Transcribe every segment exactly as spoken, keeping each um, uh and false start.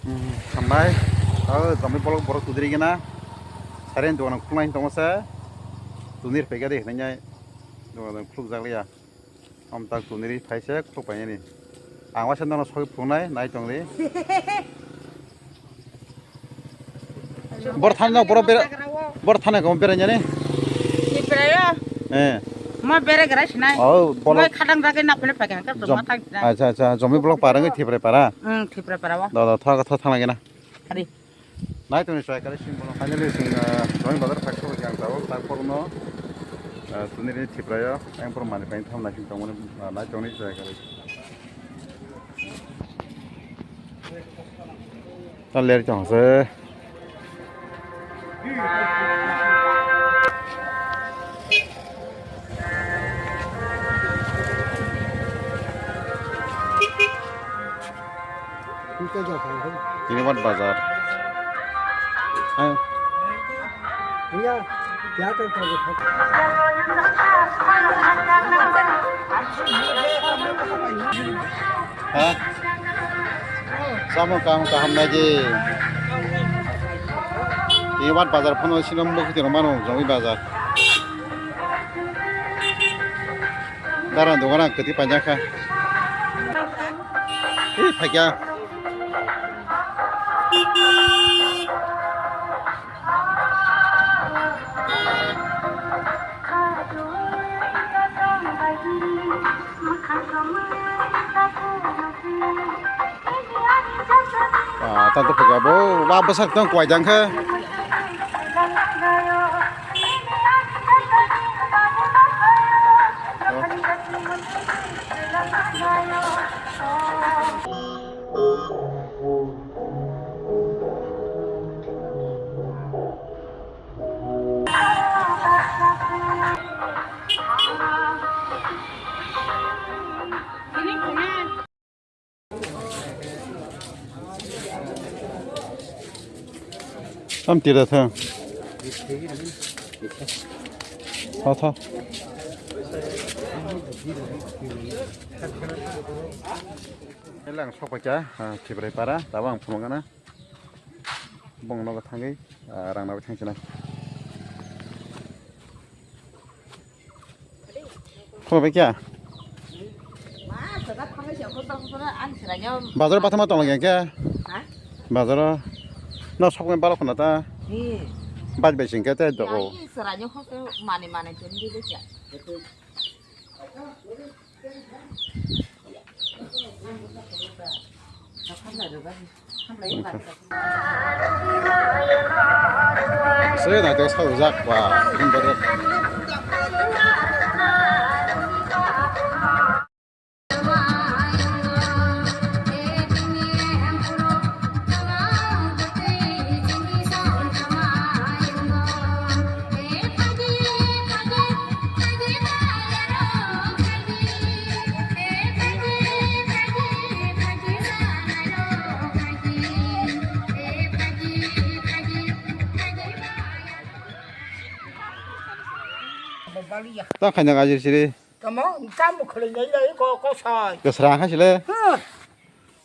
Hmm, hambai. Oh, jomni bolok borok tudri gana. Saren dogan khulnai tongo se. Tunir pegade hinai dogan khuluk jak liya. Om tak tuniri phaise khuluk painani. Ang waisa nono soi phunai nai tongli. Bor thani no boro bera, bor thani ko bera nyani. Tipra yo. Eh. Mo bere gra sinai. Oh, bolo. Mo khadang dagi na pele pakai ka jom-, ma thang sinai. Acha, acha, jomni bolok parang tipra para. Hmm, tipra para wa. Da, da, tha, tha, thang lagi na. Hari. Nai tongni chwrai kare sing bono finally sing, ah, join bazar phai sok yang tao tak porno, ah, tuniri Tripura yo yang por mani pain tham nai sing tongmani, ah, nai tongni chwrai kare. Ta ler chong se. Ini mat bazar. Ayo. Ha? Samung kaham kaham nai di. Ini mat bazar phano sini mukti romano jomni bazar. Dara dogan ang kwtwi paijak kha. Ih, phaikya. Ah, tanto phaikya bo, ba bwsak tong kwai jang khe. Tam tira tha. Tha, tha. Elang sokpaikha, ah, Tripura para, tabo ang phunukgana. Bongno thangwi, ah, rang nangwi thangsinai. Khulumbai kya? Bazar bathama tong lagi kya? Ha? Bazar no sok balok khna ta. Ni. Baj bai sing khe te dogo. Ni sera nyo khok mane mane chen di de kya. Se naitok sajak ba, bini bagwi. Ta khaina gajir siri. Tamo, tamo khwlai nai lai ko, kosoi. Kwsra kha sile. Huh.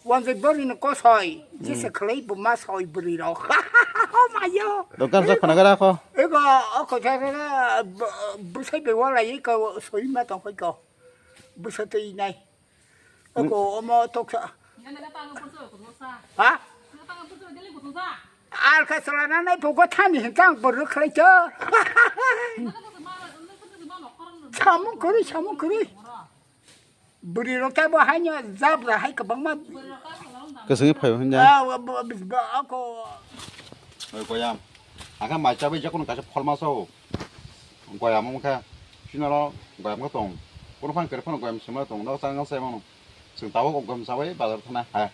Wanjai bwrwi no kosoi. Jesa khwlai bo ma soi bwrwi rok. Oh my God. Dokan sa khona gara kho. Ego, o ko sa sa, bwsai be wala iko soi ma tong kho ko. Bwsa tei nai. Ako omo toksa. Ha? Alka salana nai poko thani hintang borok khlai to. Samung kuri, samung kuri. Bwrwi rok tei bo haino jabra hai kwbangma. Kwswngwi phaio hwnja. Ah, wa, bo, bo, bo, ako. Oi, koyam. Akha mai chabai jakon kaisa pholma sao. Goyam wngkha, chini oro goyam khe tong. Kunu phang kwrwi phano goyam sima tong, nok chang sai mano. Chwng tabuk goyam chawi bazar thana ha.